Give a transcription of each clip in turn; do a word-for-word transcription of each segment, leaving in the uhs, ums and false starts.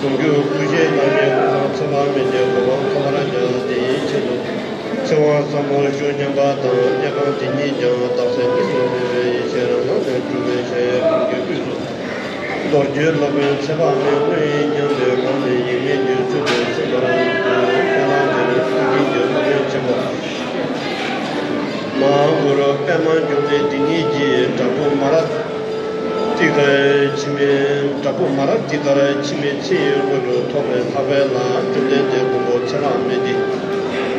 ཡོངས་གྱུར་སྐུ་བཞིའི་རྣམ་སྨིན་ཀུན་བཟང་ཚེ་དཔག་མེད་ཀྱི་གོ་འཕང་ཐོབ་པར་བྱ། དེའི་ཆེད་དུ་ཚེ་དབང་ཟབ་མོ་ཞུ་སྙམ་པ་དང་། དམྱལ་ཁམས་དེ་ཉིད་ཀྱང་བདག་སེམས་གཉིས་སུ་མེད་པའི་ཡེ་ཤེས་རང་སྣང་ལས་གྲུབ་པའི་གཞལ་ཡས་ཁང་གི་དབུས་སུ། རྡོ་རྗེ་སློབ་དཔོན་ཚེ་དཔག་མེད་དངོས་ཡིན་སྙམ་པའི་ངང་ནས་ཡེངས་མེད་ཀྱི་ཚུལ་དུ་གསན་པར་མཛོད། ཁྱེད་རང་དེ་ནི་ཐུགས་རྗེ་ཆེན་པོ་ཡོན་ཆེན་པོ་མ་ཧཱ་གུ་རུ་པདྨ་འབྱུང་གནས་དེ་ཉིད་ཀྱིས་བྲག་ཕུག་མ་ར་ཏི་ཀར་འཆི་མེད། བྲག་ཕུག་མ་ར་ཏི་ཀར་འཆི་མེད་ཚེ་ཡི་དངོས་གྲུབ་ཐོབ་པའི་ལྷག་པའི་ལྷ་བཅོམ་ལྡན་འདས་མགོན་པོ་ཚེ་དཔག་མེད་དེ་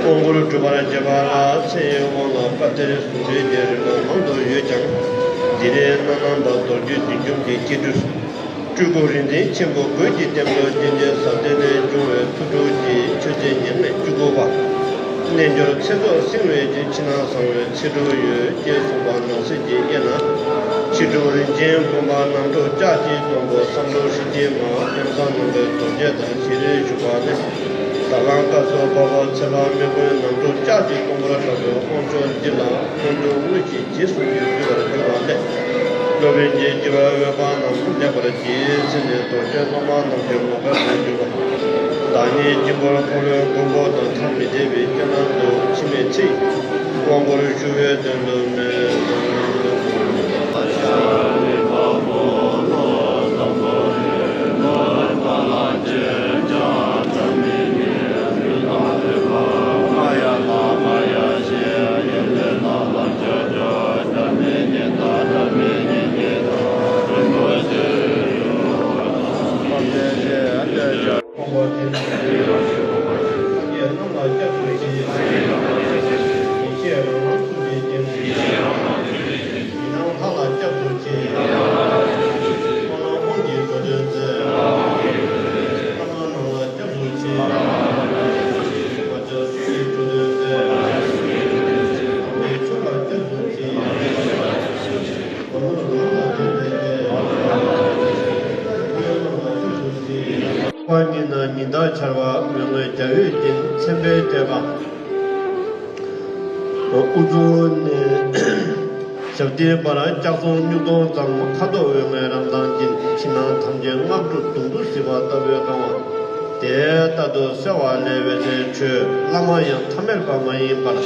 དབང་བསྐུར་སྒྲུབ་པར་བྱེད་པ་ལ་ཚེ་ཡི་དབང་ལ་བཀའ་གཏེར་གཟུངས་བྲིས་ཀྱི་རིམ་པ་མང་དུ་ཡོད་ཀྱང་། འདི་ནི་སྣ་ནམ་པ་རྡོ་རྗེ་བདུད་འཇོམས་ཀྱི་སྐྱེས་སྤྲུལ། སྤྲུལ་སྐུ་རིག་འཛིན་ཆེན་པོ་རྒོད་ཀྱི་སྟེང་དུ་རྒྱལ་བསྟན་ས་སྟེང་ནས་འབྱུང་བའི་ཐུགས་སྤྲུལ་གྱི་ཆོས་མཛད་ཉེར་ལྔའི་སྤྲུལ་སྐུ་པ། རྣལ་འབྱོར་ཚེ་སྲོག་བསྲིང་བའི་རྒྱུ། ཕྱི་ནང་གསང་བའི་ཚེ་སྒྲུབ་ཡོད། ཅེས་གསུངས་པ་ནང་གསེས་ཀྱི་དབྱེ་ན། ཕྱི་སྒྲུབ་རིན་ཆེན་བུམ་པ་ནང་སྒྲུབ་ལྕགས་ཀྱི་སྡོང་པོ། གསང་སྒྲུབ་ཧྲཱིཿ་ཀྱི་མ་ཡང་གསང་ནང་པའི་རྡོ་རྗེ་དང་ཞལ་རས་བཞུགས་པ་ལས། ད་ལམ་སྐབས་སུ་བབ་པ་ཚེ་དཔག་མེད་མགོན་ནང་སྒྲུབ་ལྕགས་ཀྱི་སྡོང་པོར་གྲགས་པའི་དབང་ཕྱུག་འདི་ལ་དབང་ཕྱུག་དངོས་ཀྱི་རྗེས་སུ་ཡི་གུས་པར་གྱུར་པ་ལས། སློབ་དཔོན་གྱི་སྐྱེ་བའི་འོད་དཔག་རྣམས་ལེགས་པར་བརྗེད་ཟིན་ནས་རྡོ་རྗེ་སློབ་མ་རྣམས་ཀྱི་ངོ་དཀར་དུ་གྱུར་པ། བདག་ཉིད་དཀྱིལ་འཁོར་འཁོར་ལོའི་མགོན་པོ་དང་ཐ་མི་དད་པའི་སྤྱན་སྔར་དུ་འཆི་མེད་ཚེ་ཡི་དབང་བསྐུར་ཞུ་བའི་དོན་དུ་མོས། པ་ཉིད་ན་ཉི་ཟླ་འཆར་བ་མོན་ངོའི་འཇའ་འོད་ཅན་མཚན་དཔེའི་བསྟོད་པ། དབུ་གཙུག་ནས་ཞབས་མཐིལ་བར་ལྕགས་ཟུང་སྨྱུག་སྡོང་ཙམ། ཁ་དོག་འོད་ལྔའི་རང་མདངས་ཅན། ཕྱི་ནང་ཐམས་ཅད་སྔགས་དྲུག་མདུང་དུ་གཟིགས་པ་ལྟ་བུའི་དབང་བ། དེ་ལྟར་དུ་གསལ་བ་ལས་འོད་ཟེར་འཕྲོས། བླ་མ་ཡང་ཐ་མལ་པ་མ་ཡིན་པར།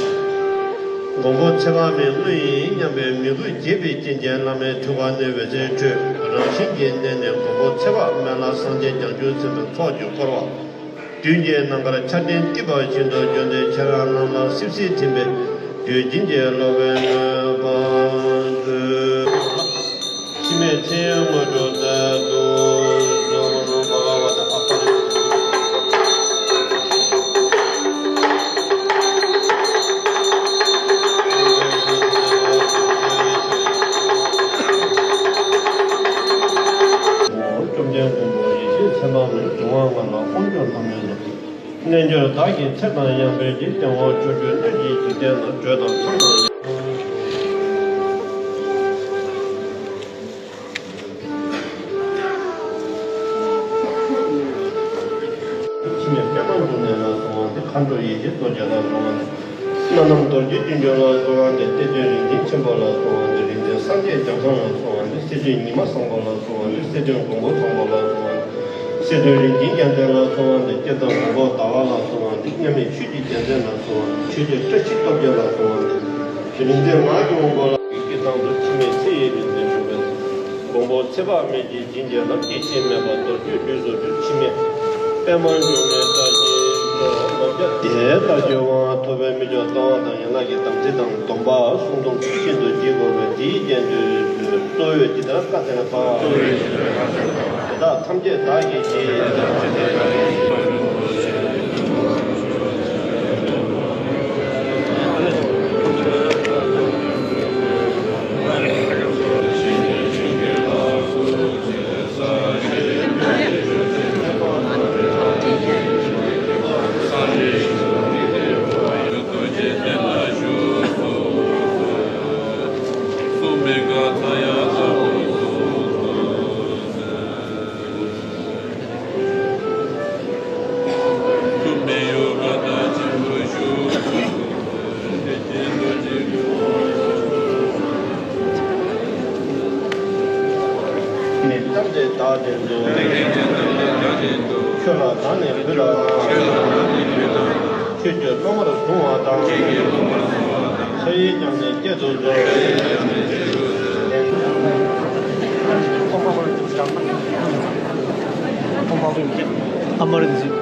མགོན་པོ་ཚེ་དཔག་མེད་དངོས་ཡིན་སྙམ་པའི་མོས་གུས་བྱེད་པའི་རྐྱེན་གྱིས་བླ་མའི་ཐུགས་ཀ་ནས་འོད་ཟེར་འཕྲོས། རང་བཞིན་གྱི་གནས་ནས་མགོན་པོ་ཚེ་དཔག་མེད་ལ་སངས་རྒྱས་བྱང་ཆུབ་སེམས་དཔའི་ཚོགས་ཀྱིས་བསྐོར་བ། དུས་ཀྱི་ནམ་མཁར་ཆར་ལྡན་གཏིབས་པ་བཞིན་དུ་བྱོན་ཏེ་ཁྱེད་རང་རྣམས་ལ་སིབ་སིབ་ཐིམ་པས་དུས་རྒྱུན་གྱི་སློབ་པའི་མོས་པ་མཛོད། འཆི་མེད་ཚེའི་དངོས་གྲུབ་སྩལ་དུ་གསོལ། བྷ་ག་ཝ་ཏ་ཨ་ཏཱ་རེ། བཅོམ་ལྡན་མགོན་པོ་ཡེ་ཤེས་མཚན་དཔག་མེད། འབྱུང་བ་ལྔ་ལ་དབང་ཕྱུག་ལྷ་མོའི་ཚོགས། རྣལ་འབྱོར་བདག་གིས་ཚེ་དང་ཡང་འབྲེལ་གྱི། སྟེང་འོག་ཕྱོགས་བཅུའི་གནོད་སྦྱིན་འཇིག་རྟེན་ན། དྲོད་དང་ཚོར་དང་། འཆི་མེད་པདྨ་འབྱུང་གནས་ལ་གསོལ་བ་འདེབས། མཁའ་འགྲོ་ཡེ་ཤེས་རྡོ་རྗེ་ལ་གསོལ་བ་འདེབས། སྣ་ནམ་རྡོ་རྗེ་སྤྱོད་འཇུག་ལ་གསོལ་བ་འདེབས། གཏེར་སྟོན་རིག་འཛིན་ཆེན་པོ་ལ་གསོལ་བ་འདེབས། རིག་འཛིན་སངས་རྒྱས་རྒྱ་མཚོ་ལ་གསོལ་བ་འདེབས། སྲིད་རྩེའི་ཉི་མ་བཟང་པོ་ལ་གསོལ་བ་འདེབས། སྲིད་དོན་མགོན་པོ་བཟང་པོ་ལ་གསོལ་བ་འདེབས། སྲིད་དོན་རིག་འཛིན་རྒྱལ་མཚན་ལ་གསོལ་བ་འདེབས། བསྐྱེད་རྫོགས་མགོན་པོ་ཟླ་བ་ལ་གསོལ་བ་འདེབས། མཉམ་མེད་ཆོས་ཀྱི་རྒྱལ་མཚན་ལ་གསོལ་བ་འདེབས། ཆོས་རྗེ་བཀྲ་ཤིས་སྟོབས་རྒྱས་ལ་གསོལ་བ་འདེབས། རིག་འཛིན་ངག་གི་དབང་པོ་ལ། སྐུའི་དཀྱིལ་ཐང་དུ་འཆི་མེད་ཚེ་ཡི་རིག་འཛིན་བཞུགས་པའི། མགོན་པོ་ཚེ་དཔག་མེད་ཀྱིས་བྱིན་གྱིས་བརླབས། སྐྱེ་འཆི་མེད་པར་རྡོ་རྗེའི་ལུས་སུ་གྲུབ། འཆི་མེད་པདྨ་འབྱུང་གནས་བཀྲ་ཤིས་ལྷུན་གྲུབ་ལོ་བརྒྱ། དེ་ལྟར་གྱི་དབང་ཐོབ་པའི་མི་མཆོག་རྩ་བ་དང་ཡན་ལག་གི་དམ་ཚིག་དང་སྡོམ་པ་སྲུང་སྡོམ་ཚུལ་བཞིན་དུ་བགྱིད་དགོས་པས། དེའི་རྐྱེན་དུ་གཙོ་བོས་ཇི་ལྟར་བཀའ་སྩལ་པ། དེ་དག་ཐམས་ཅད་བདག་གིས་བགྱིས། ནི་བཏབ་སྟེ་བདག་བདེན་དུ། ཆོས་ལ་དག་ནས་ཕུལ་ལ་གནང་། ཆོས་ཀྱི་སློབ་མར་བཟུང་བ་དང་། ཕྱག་ཡིག་བརྐྱངས་ནས་བསྐྱེད་དུ་གསོལ། ཨ་མར་འཛིན།